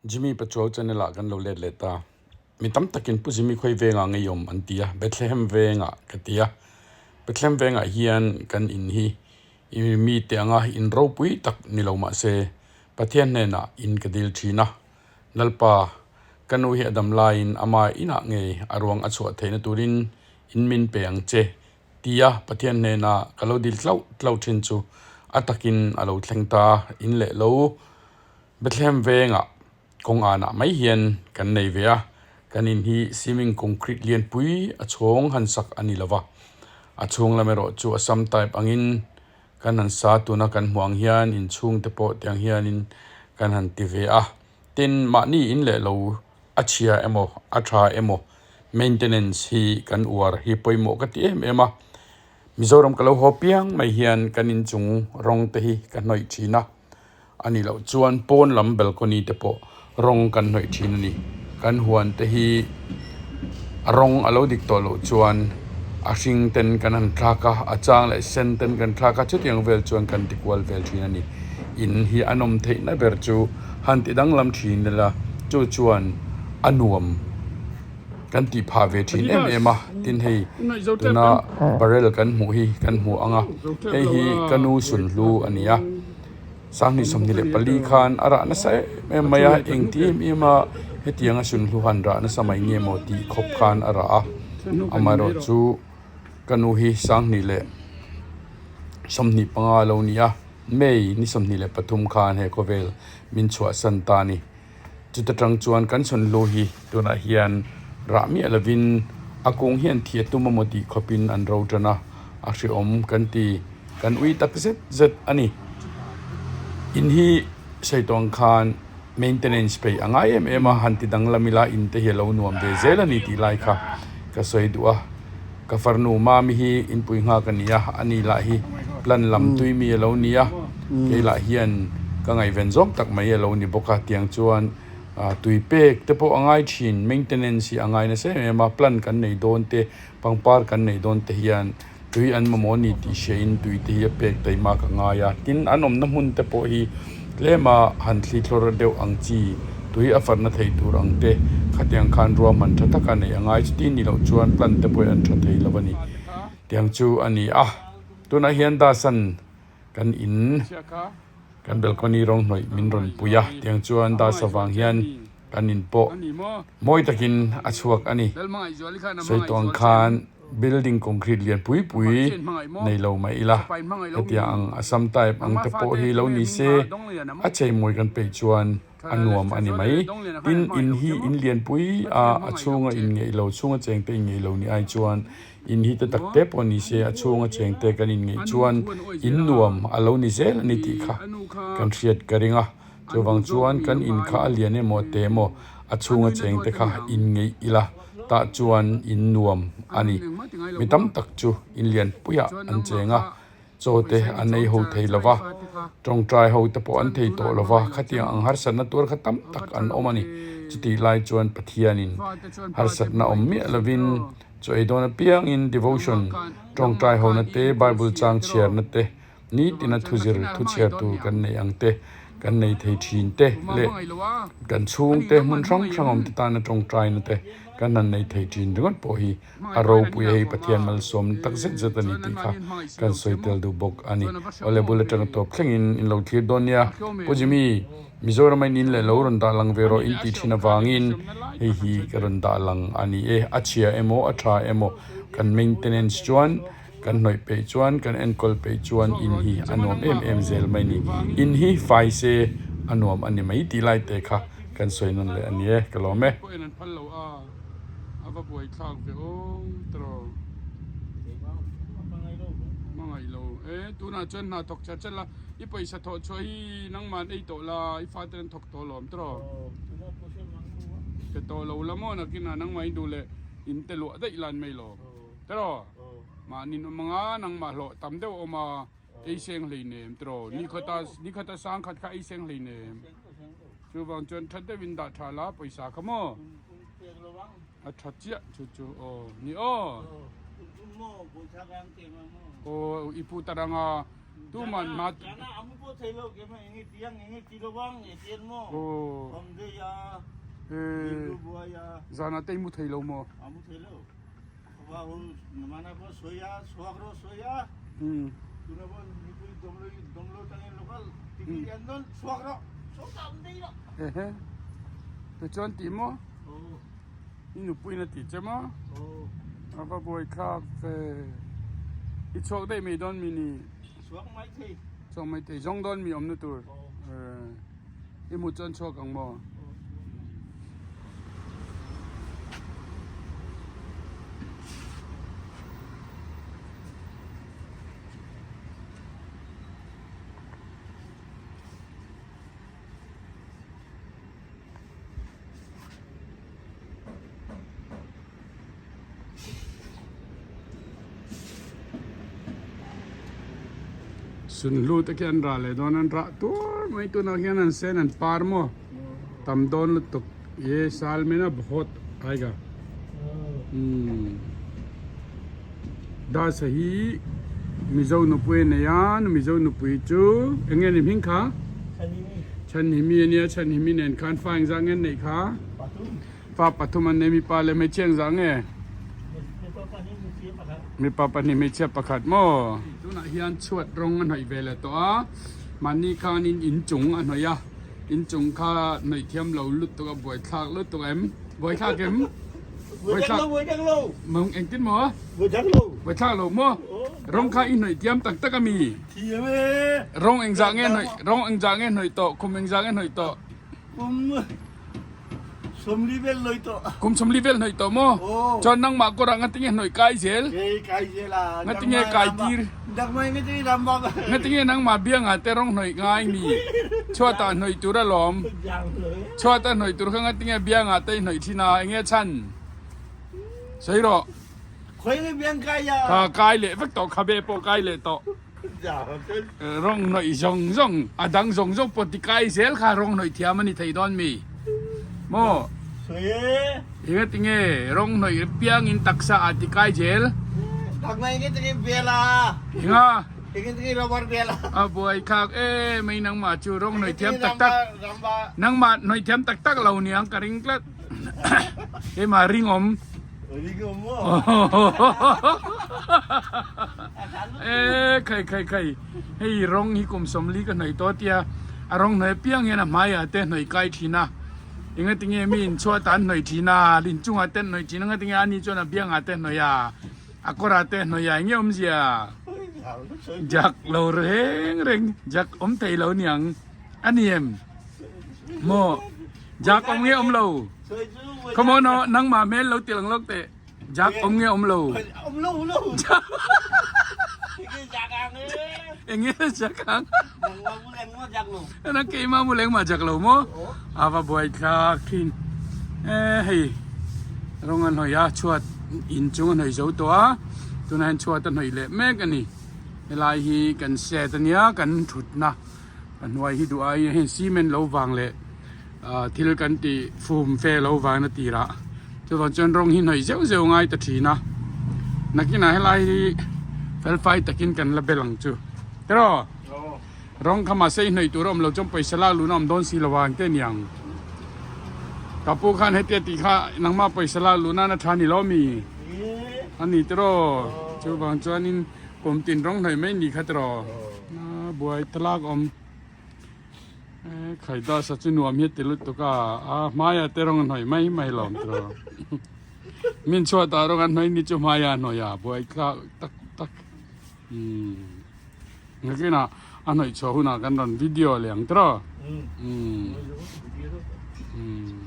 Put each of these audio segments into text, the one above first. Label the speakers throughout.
Speaker 1: Jimmy Pachuau channel ah kan lo let leh ta. Mi tam takin Pu Jimmy khawi vengah ngei awm an ti a, Bethlehem vengah ka ti a. Bethlehem vengah hian kan in hi i mite anga in ropui tak ni lo mah se Pathian hnenah in ka dil thin a. Lalpa, ka nu hi a dam laiin ama inah ngei a ruang a chhuah theihna turin in min pe ang che tia Pathian hnena ka lo dil tlauh tlauh thin chu a takin a lo thleng ta in leh lo. Bethlehem vengah kawng anah mai hian kan nei ve a, kan in hi cement concrete lianpui a chhawng han sak a ni lova, a chhung lam erawh chu Assam type angin kan han sa tuna kan hmuh ang hian inchhung te pawh tiang hianin kan han ti ve a, tin mahni in leh lo a chhia emaw a tha emaw maintenance hi kan uar hi pawimawh ka ti em em a, Mizoram ka lo haw piang mai hian kan inchung rawng te hi ka hnawih thin a. A nih loh chuan pawn lam balcony te pawh rawng kan hnawih thin a ni. Kan huan te hi a rawng a lo dik tawh loh chuan a hring ten kan han thlak a, a chang leh sen ten kan thlak a, chutiang vel chuan kan ti kual vel thin a ni. In hi a nawm theihna ber chu han ti danglam thin ila chu chuan a nuam. Kan tih phah ve thin em em a, tin hei tuna barrel kan hmuh hi kan hmu ang a, hei hi ka nu sunhlu a ni a, sanghnih 24 khan a rah nasa em em mai a, engti em em a hetianga sunhlu han rah nasa mai nge maw tih khawp khan a rah a, amaherawhchu ka nu hi sanghnih leh 25 a lo ni a, May ni 23 khan he khawvel min chhuahsan ta a ni. Chuta tang chuan kan chhawn lu hi tunah hian rah miah lovin a kung hian thi a tum emaw tih khawpin an ro tan a, a hrehawm kan ti, kan ui tak zet zet a ni. In hi sawi tawng khan maintenance peih a ngai em em a, han ti danglam ila in te hi a lo nuam ve zel a ni tih lai kha ka sawi duh a. Ka farnu Mami hi inpui nghak a ni a, ani lah hi plan lam tui mi a lo ni a, kei lah hian ka ngaihven zawk tak mai a lo ni bawk a, tiang chuan tui pek te pawh a ngai thin, maintenance hi a ngai nasa em em a, plan kan nei dawn te, pangpar kan nei dawn te hian tui an mamawh a ni tih hriain tui te hi a pek taima ka ngai a, tin an awmna hmun te pawh hi Tlema han thli thlawr deuh ang chi, tui a farna thei tur ang te, khatiang khan ruahman tha taka neih a ngai chuti ni loh chuan plant te pawhin an tha thei lo a ni. Tiang chu a ni a, tunah hian Dasan kan in kan balcony rawng hnawih min rawn pui a, tiang chuan Das avang hian kan in pawh mawi takin a chhuak a ni. Sawi tawh ang khan. Building concrete lian pui pui nei lo mai ila, hetiang ang Assam type ang te pawh hi lo ni se, a cheimawi kan peih chuan a nuam a ni mai. Tin, in hi in lian pui a, a chhunga in ngeih lo, chhunga cheng te in ngeih lo ni ai chuan in hi te tak te pawh ni se, a chhunga cheng te kan in ngeih chuan in nuam a lo ni zel a ni tih kha kan hriat ka ring a. Chuvang chuan kan in kha a lian emaw te emaw a chhunga cheng te kha in ngeih ila tah chuan in nuam a ni. Mi tam tak chu in lian puiah an cheng a, chaw te an ei ho thei lo va, tawngtai ho te pawh an thei tawh lo va, khatiang ang harsatna tuar kha tam tak an awm a ni. Chutih lai chuan Pathianin harsatna awm miah lovin chaw ei dawn apiangin devotion, tawngtai hona te, Bible chang chhiarna te, Nitina thuzir thuchhiar tur kan neih ang te, kan nei thei thin te leh kan chhungte hmun hrang hrang awm te tana tawngtaina te kan han nei thei thin ringawt pawh hi a ropui a hei Pathian malsawmna tak zet zet a ni tih kha kan sawi tel duh bawk a ni. Awle bul atanga tawp thlengin in lo thlir dawn nia. Pu Jimmy, Mizoram a in in leh lo rawn dah lang ve rawh in tih thin avangin hei hi ka rawn dah lang a ni e. A chhia emaw a tha emaw kan maintenance chuan Kan hnawih peih chuan, kan enkawl peih chuan in hi a nuam em em zel mai ni. In hi fai se a nuam a ni mai tih lai te kha kan sawi nawn leh a ni e, ka lawm e.
Speaker 2: Pawhin an phal lo a, a va buai thlak ve aw tiraw. Hmangaih lo e, tunah chuan hna thawk chher chher la, i pawisa thawh chhuah hi nangman ei tawh la, i fate an thawk tawh lawm tiraw. Pe tawh lo la maw nakinah nangmah in duh leh in te luah daih lan mai lo. Tiraw? Mahni awm anga nangmah hlawh tam deuh a awm a, ei seng hlei nem tiraw? Ni khata ni khata sang khat kha ei seng hlei nem. Chuvang chuan that deuhin dah tha la pawisa kha maw? A tha chiah chu chu aw ni aw. Aw i pu taranga. Tuman ma Zana te i mu thei lo maw? Tichuan tih maw? I nupui in a tih che maw? A va buai thlak ve. I chhuak daih mai dawn mi ni?
Speaker 3: Chhuak mai thei.
Speaker 2: Chhuak mai thei. Zawng dawn mi awmna tur. I hmuh chuan chhuak ang maw? Sunhlu te khi an rah leh dawn an rah tur mai tunah khian an sen an par maw tam dawn lutuk ye sal mena bahut aega umm dasa hi mizo nupui a nei a mizo nupui chu eng nge ni hming kha chhanhimi ania chhanhimi nen khan fa engzah nge an neih kha. Fa pathum an nei, mipa leh hmeichhia engzah nge? Mipa pahnih hmeichhia pakhat maw? Tunah hian chhuat rawng a hnawih ve leh tawh a, mahni khanin inchung a hnawih a, inchung kha hnawih thiam lo lutuk a buaithlak lutuk em? Buaithlak em?
Speaker 3: Buaithlak
Speaker 2: Mawng engtin maw? Buaithlak lo maw? Rawng kha i hnawih thiam tak tak a mi? Rawng engzah nge hnawih rawng engzah nge hnawih tawh? Khum engzah nge hnawih tawh?
Speaker 3: Sawmli vel hnawih tawh.
Speaker 2: Kum sawmli vel hnawih tawh maw?
Speaker 3: Aw.
Speaker 2: Chuan nangmah kawrah ngatinge hnawih kai zel?
Speaker 3: Kei kai zel a.
Speaker 2: Ngatinge kai tir?
Speaker 3: Dangmai ngatinge dambak.
Speaker 2: Ngatinge nangmah biangah te rawng hnawih ngai mi? Chhuatah hnawih tur alawm. Chhuatah hnawih tur kha ngatinge biangah te i hnawih thin a? Enge chhan? Sawi rawh.
Speaker 3: Khawi nge biang kai a?
Speaker 2: Kha kai leh vek tawh, khabe pawh kai leh tawh. Rawng hnawih zawng zawng, a dang zawng zawng pawh ti kai zel kha rawng hnawih thiam a ni thei dawn mi? Maw? Enga tinge rawng hnawih piangin taksa ah ti kai zel? Enga? A buai thlak em mai nangmah chu rawng hnawih thiam tak tak, nangmah hnawih thiam tak tak lo niang ka ring tlat. Keimah ringawm. E khai khai khai hei rawng hi kum sawmli ka hnawih tawh tia a rawng hnawih apiang hian a hmaiah te hnawih kai thin a engatinge mi inchhuat ah an hnawih thin a inchungah te an hnawih thin a engatinge ani chuan a biangah te a hnawih a a kawrah te a hnawih a enge awmzia jak lo reng reng jak awm thei lo niang a ni em maw jak awm nge awm lo. Come on aw nangmah hmel lo ti lang lawk teh jak awm nge awm lo
Speaker 3: Awm lo lo.
Speaker 2: Enge jak ang
Speaker 3: Nangmah mu leng ma jak lo.
Speaker 2: Nang keimah mu leng ma jak lo maw ava buai thlak thin e hei rawng an hnawih a chhuat in chung a hnawih zo tawh a tunah hian chhuat a hnawih leh mek a ni helai hi kan set ania kan thutna a hnuai hi duh aiin hei cement lo vang leh thil kan tih fum fe lo vang a tirah chuvang chuan rawng hi hnawih zeuh zeuh ngai ta thin a nakinah helai hi felfai takin kan la bel ang chu tiraw rawng kha mahse i hnawih tur a awm lo chuan pawisa lak luhna awm dawn si lo a engte niang ka pu khan hetia tih kha nangmah pawisa lak luh nana tha ni lo mi a ni tiraw chuvang chuanin kum tin rawng hnawih mai ni kha tiraw buai talak awm. Khaidasa chu nuam hi a ti lutuk a, a hmaiah te rawng a hnawih mai mai lawm tiraw. Min chhuatah rawng an hnawih ni chu hmaiah a hnawih a, buai thlak tak tak. Umm nakinah a hnawih chhuah hunah kan rawn video leh ang tiraw. Umm. Umm.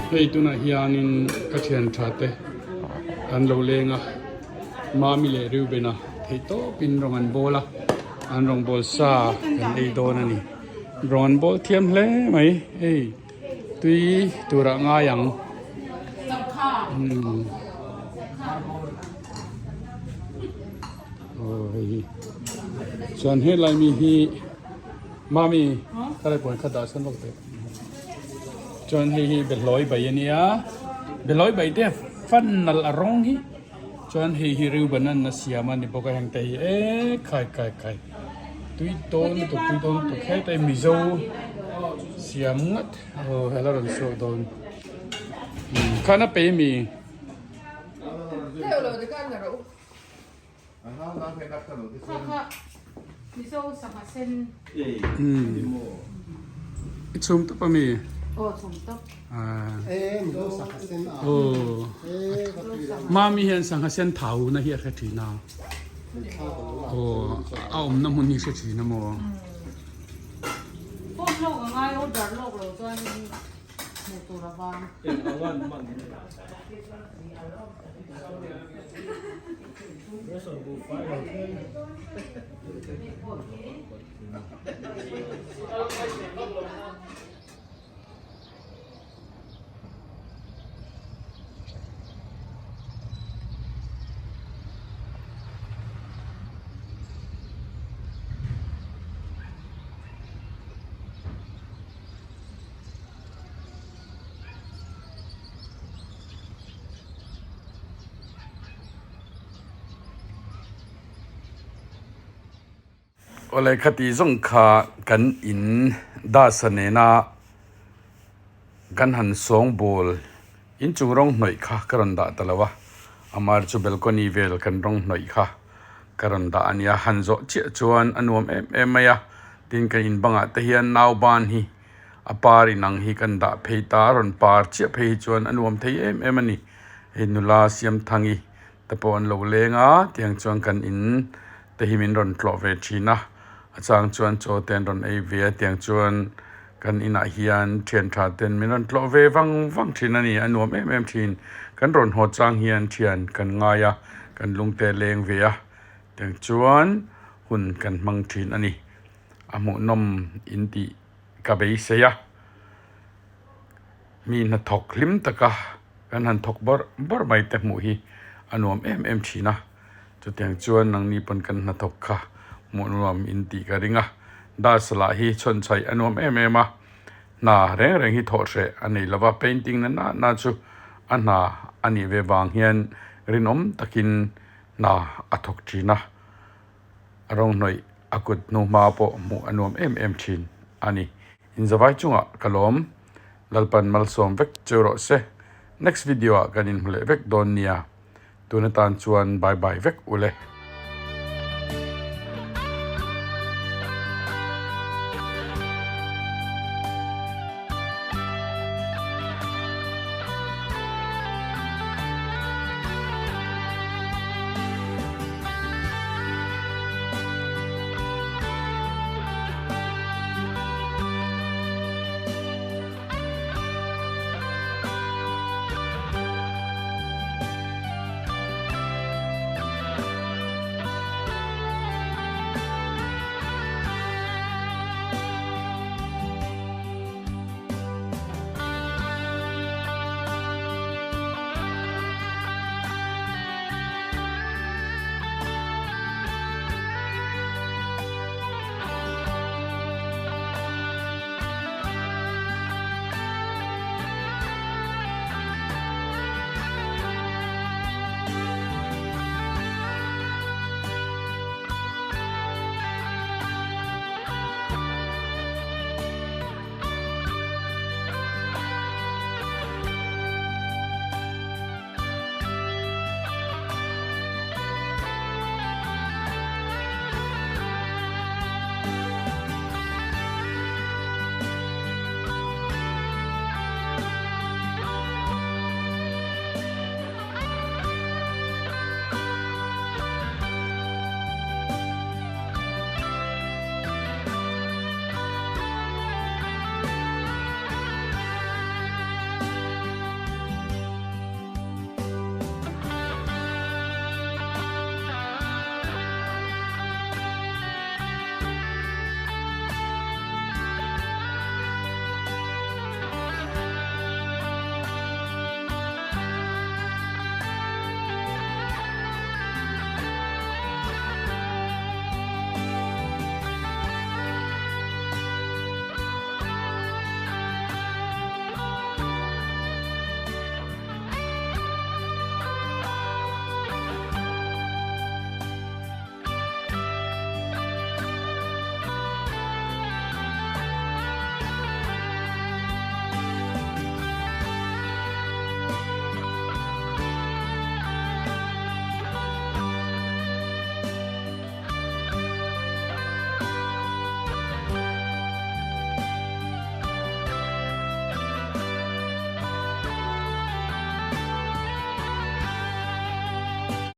Speaker 2: Hei tunah hianin ka thian tha te an lo leng a, Mami leh Reuben-a theih tawpin rawng an bawl a, an rawng bawl sa kan ei dawn a ni. Rawng an bawl thiam hle mai, hei tui turah ngai ang. Aw hei hi chuan helai mi hi Mami ka lai puan kha dah sawn vak teh. Chuan hei hi behlawi bai a nia, behlawi bai te fan nalh a rawng hi chuan hei hi Reuben-a'n a siam a ni bawk a heng te hi e khai khai khai tui tawn lutuk tui tawn lutuk heta hi Mizo siam ngat aw hela rawn chhuak dawn khan a pe mi. I chhum tawp a mi? Mami hian sangha sen thau na hi a hre thin a. Aw a awmna hmun hi hre thin a maw? Awle khati zawng kha kan in dasa nena kan han sawng bawl inchung rawng hnawih kha ka rawn dah ta lo a, amar chu balcony vel kan rawng hnawih kha ka rawn dah a nia, han zawh chiah chuan a nuam em em mai a, tin kan in bangah te hian nauban hi A par inang hi kan dah phei ta, a rawn par chiah phei hi chuan a nuam thei em em a ni. Hei nula Siamthangi te pawh an lo leng a, tiang chuan kan in te hi min rawn tlawh ve thin a, a chang chuan chaw te an rawn ei ve a, tiang chuan kan inah hian thian tha ten min rawn tlawh ve vang vang thin a ni, a nuam em em thin. Kan rawn haw chang hian thian kan ngai a, kan lungte leng ve a, tiang chuan hun kan hmang thin a ni. A hmuhnawm in tih ka beisei a, mi hnathawk hlim taka kan han thawk bawrh bawrh mai te hmuh hi a nuam em em thin a, chutiang chuan nangni pawn kan hnathawk kha hmuh nuam in tih ka ring a, dust lah hi chhawnchhaih a nuam em em a, hna reng reng hi thawh hreh a nei lova, painting na na na chu a hna a nih ve vang hian rinawm takin hna a thawk thin a. A rawnghnawih a kut hnu hma pawh hmuh a nuam em em thin a ni. Inzavai chungah ka lawm. Lalpan malsawm vek cheu rawh se. Next video ah kan inhmu leh vek dawn nia. Tun atan chuan bye bye vek ule.